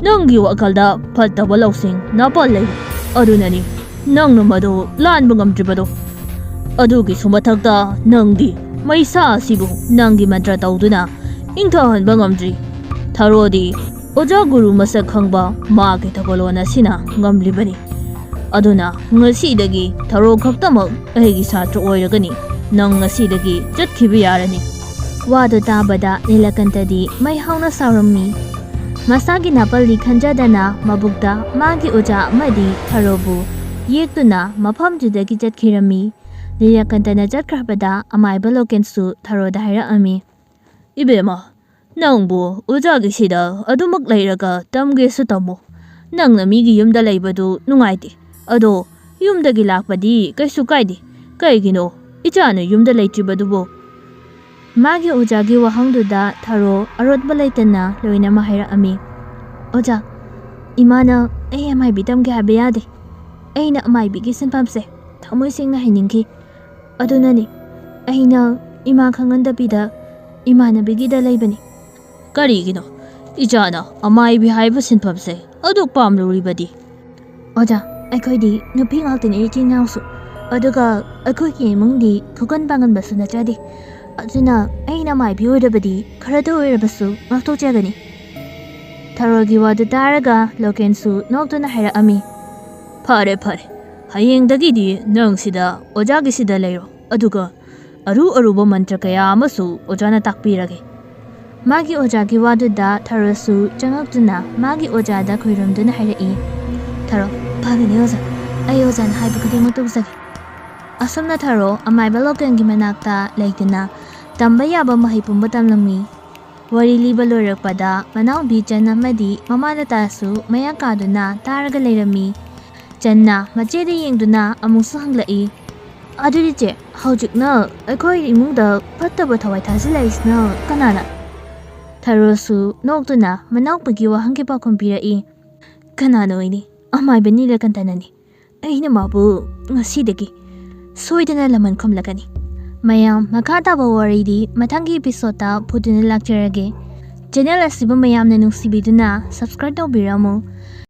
ꯅꯪꯒꯤ ꯋꯥꯈꯜꯗ ꯐꯠꯇꯕ ꯂꯧꯁꯤꯡ ꯅꯥꯄꯜ ꯂꯩ꯫ ꯑꯗꯨꯅꯅꯤ ꯅꯪꯅ ꯃꯗꯨ ꯂꯥꯟꯕ ꯉꯝꯗ꯭ꯔꯤꯕꯗꯣ꯫ ꯑꯗꯨꯒꯤꯁꯨ ꯃꯊꯛꯇ ꯅꯪꯗꯤ ꯃꯩꯁꯥ ꯑꯁꯤꯕꯨ ꯅꯪꯒꯤ ꯃꯟꯇ꯭ꯔ ꯇꯧꯗꯨꯅ ꯏꯪꯊꯍꯟꯕ ꯉꯝꯗ꯭ꯔꯤ꯫ ꯊꯔꯣꯗꯤ ꯑꯣꯖꯥ ꯒꯨꯔꯨ ꯃꯁꯛ ꯈꯪꯕ ꯃꯥꯒꯤ ꯊꯧꯒꯜꯂꯣꯟ ꯑꯁꯤꯅ ꯉꯝꯂꯤꯕꯅꯤ꯫ ꯑꯗꯨꯅ ꯉꯁꯤꯗꯒꯤ ꯊꯔꯣ ꯈꯛꯇꯃꯛ ꯑꯩꯒꯤ ꯁꯥꯇ꯭ꯔ ꯑꯣꯏꯔꯒꯅꯤ꯫ ꯅꯪ ꯉꯁꯤꯗꯒꯤ ꯆꯠꯈꯤꯕ ꯌꯥꯔꯅꯤ꯫ ꯋꯥꯗꯨ ꯇꯥꯕꯗ ꯅꯤꯂꯀꯟꯇꯗꯤ ꯃꯩ ꯍꯧꯅ ꯁꯥꯎꯔꯝꯃꯤ꯫ ꯃꯁꯥꯒꯤ ꯅꯥꯄꯜꯗꯤ ꯈꯟꯖꯗꯅ ꯃꯕꯨꯛꯇ ꯃꯥꯒꯤ ꯑꯣꯖꯥ ꯑꯃꯗꯤ ꯊꯔꯣꯕꯨ ꯌꯦꯛꯇꯨꯅ ꯃꯐꯝꯗꯨꯗꯒꯤ ꯆꯠꯈꯤꯔꯝꯃꯤ꯫ ꯅꯤꯂꯀꯟꯇꯅ ꯆꯠꯈ꯭ꯔꯕꯗ ꯑꯃꯥꯏꯕ ꯂꯣꯀꯦꯟꯁꯨ ꯊꯔꯣꯗ ꯍꯥꯏꯔꯛꯑꯝꯃꯤ꯫ "ꯏꯕꯦꯝꯃ, ꯅꯪꯕꯨ ꯑꯣꯖꯥꯒꯤꯁꯤꯗ ꯑꯗꯨꯃꯛ ꯂꯩꯔꯒ ꯇꯝꯒꯦꯁꯨ ꯇꯝꯃꯨ꯫ ꯅꯪꯅ ꯃꯤꯒꯤ ꯌꯨꯝꯗ ꯂꯩꯕꯗꯨ ꯅꯨꯡꯉꯥꯏꯇꯦ꯫ ꯑꯗꯣ ꯌꯨꯝꯗꯒꯤ ꯂꯥꯛꯄꯗꯤ ꯀꯩꯁꯨ ꯀꯥꯏꯗꯦ꯫ ꯀꯩꯒꯤꯅꯣ ꯏꯆꯥꯅ ꯌꯨꯝꯗ ꯂꯩꯇ꯭ꯔꯤꯕꯗꯨꯕꯨ?" ꯃꯥꯒꯤ ꯑꯣꯖꯥꯒꯤ ꯋꯥꯍꯪꯗꯨꯗ ꯊꯔꯣ ꯑꯔꯣꯠꯄ ꯂꯩꯇꯅ ꯂꯣꯏꯅꯃꯛ ꯍꯥꯏꯔꯛꯑꯝꯃꯤ꯫ "ꯑꯣꯖꯥ, ꯏꯃꯥꯅ ꯑꯩ ꯑꯃꯥꯏꯕꯤ ꯇꯝꯒꯦ ꯍꯥꯏꯕ ꯌꯥꯗꯦ꯫ ꯑꯩꯅ ꯑꯃꯥꯏꯕꯤꯒꯤ ꯁꯤꯟꯐꯝꯁꯦ ꯊꯃꯣꯏ ꯁꯦꯡꯅ ꯍꯩꯅꯤꯡꯈꯤ꯫ ꯑꯗꯨꯅꯅꯤ ꯑꯩꯅ ꯏꯃꯥ ꯈꯪꯍꯟꯗꯕꯤꯗ ꯏꯃꯥꯟꯅꯕꯤꯒꯤꯗ ꯂꯩꯕꯅꯤ꯫" "ꯀꯔꯤꯒꯤꯅꯣ ꯏꯆꯥꯅ ꯑꯃꯥꯏꯕꯤ ꯍꯥꯏꯕ ꯁꯤꯟꯐꯝꯁꯦ ꯑꯗꯨꯛ ꯄꯥꯝꯂꯨꯔꯤꯕꯗꯤ?" "ꯑꯣꯖꯥ, ꯑꯩꯈꯣꯏꯗꯤ ꯅꯨꯄꯤ ꯉꯥꯛꯇꯅꯤ ꯏꯆꯤꯟ ꯏꯅꯥꯎꯁꯨ꯫ ꯑꯗꯨꯒ ꯑꯩꯈꯣꯏꯒꯤ ꯏꯃꯨꯡꯗꯤ ꯈꯨꯀꯟ ꯄꯥꯡꯒꯟꯕꯁꯨ ꯅꯠꯆꯗꯦ꯫ ꯑꯗꯨꯅ ꯑꯩꯅ ꯃꯥꯏꯕꯤ ꯑꯣꯏꯔꯕꯗꯤ ꯈꯔꯇ ꯑꯣꯏꯔꯕꯁꯨ ꯉꯥꯛꯊꯣꯛꯆꯒꯅꯤ꯫" ꯊꯔꯣꯒꯤ ꯋꯥꯗꯨ ꯇꯥꯔꯒ ꯂꯣꯀꯦꯟꯁꯨ ꯅꯣꯛꯇꯨꯅ ꯍꯥꯏꯔꯛꯑꯝꯃꯤ꯫ "ꯐꯔꯦ, ꯐꯔꯦ꯫ ꯍꯌꯦꯡꯗꯒꯤꯗꯤ ꯅꯪ ꯁꯤꯗ ꯑꯣꯖꯥꯒꯤꯁꯤꯗ ꯂꯩꯔꯣ꯫ ꯑꯗꯨꯒ ꯑꯔꯨ ꯑꯔꯨꯕ ꯃꯟꯇ꯭ꯔ ꯀꯌꯥ ꯑꯃꯁꯨ ꯑꯣꯖꯥꯅ ꯇꯥꯛꯄꯤꯔꯒꯦ꯫" ꯃꯥꯒꯤ ꯑꯣꯖꯥꯒꯤ ꯋꯥꯗꯨꯗ ꯊꯔꯣꯁꯨ ꯆꯪꯉꯛꯇꯨꯅ ꯃꯥꯒꯤ ꯑꯣꯖꯥꯗ ꯈꯣꯏꯔꯨꯝꯗꯨꯅ ꯍꯥꯏꯔꯛꯏ꯫ "ꯊꯔꯣ, ꯐꯒꯅꯤ ꯑꯣꯖꯥ꯫ ꯑꯩ ꯑꯣꯖꯥꯅ ꯍꯥꯏꯕ ꯈꯨꯗꯤꯡꯃꯛ ꯇꯧꯖꯒꯦ꯫" ꯑꯁꯨꯝꯅ ꯊꯔꯣ ꯑꯃꯥꯏꯕ ꯂꯣꯀꯦꯟꯒꯤ ꯃꯅꯥꯛꯇ ꯂꯩꯗꯨꯅ ꯇꯝꯕ ꯌꯥꯕ ꯃꯍꯩ ꯄꯨꯝꯕ ꯇꯝꯂꯝꯃꯤ꯫ ꯋꯥꯔꯤ ꯂꯤꯕ ꯂꯣꯏꯔꯛꯄꯗ ꯃꯅꯥꯎꯄꯤ ꯆꯟ ꯑꯃꯗꯤ ꯃꯃꯥ ꯂꯇꯥꯁꯨ ꯃꯌꯥ ꯀꯥꯗꯨꯅ ꯇꯥꯔꯒ ꯂꯩꯔꯝꯃꯤ꯫ ꯆꯟꯅ ꯃꯆꯦꯗ ꯌꯦꯡꯗꯨꯅ ꯑꯃꯨꯛꯁꯨ ꯍꯪꯂꯛꯏ꯫ "ꯑꯗꯨꯗꯤ ꯆꯦ, ꯍꯧꯖꯤꯛꯅ ꯑꯩꯈꯣꯏ ꯏꯃꯨꯡꯗ ꯐꯠꯇꯕ ꯊꯋꯥꯏ ꯊꯥꯖꯤꯜꯂꯛꯏꯁꯤꯅ ꯀꯅꯥꯅ?" ꯊꯔꯣꯁꯨ ꯅꯣꯛꯇꯨꯅ ꯃꯅꯥꯎꯄꯤꯒꯤ ꯋꯥꯍꯪꯒꯤ ꯄꯥꯎꯈꯨꯝ ꯄꯤꯔꯛꯏ꯫ "ꯀꯅꯥꯅ ꯑꯣꯏꯅꯤ? ꯑꯃꯥꯏꯕ ꯅꯤꯂꯀꯟꯇꯅꯅꯤ꯫ ꯑꯩꯅ ꯃꯥꯕꯨ ꯉꯁꯤꯗꯒꯤ ꯁꯣꯏꯗꯅ ꯂꯃꯟ ꯈꯨꯝꯂꯒꯅꯤ꯫" ꯃꯌꯥꯝ, ꯃꯈꯥ ꯇꯥꯕ ꯋꯥꯔꯤꯗꯤ ꯃꯊꯪꯒꯤ episodeꯇ ꯄꯨꯗꯨꯅ ꯂꯥꯛꯆꯔꯒꯦ꯫ Channel ꯑꯁꯤꯕꯨ ꯃꯌꯥꯝꯅ ꯅꯨꯡꯁꯤꯕꯤꯗꯨꯅ subscribe ꯇꯧꯕꯤꯔꯝꯃꯨ꯫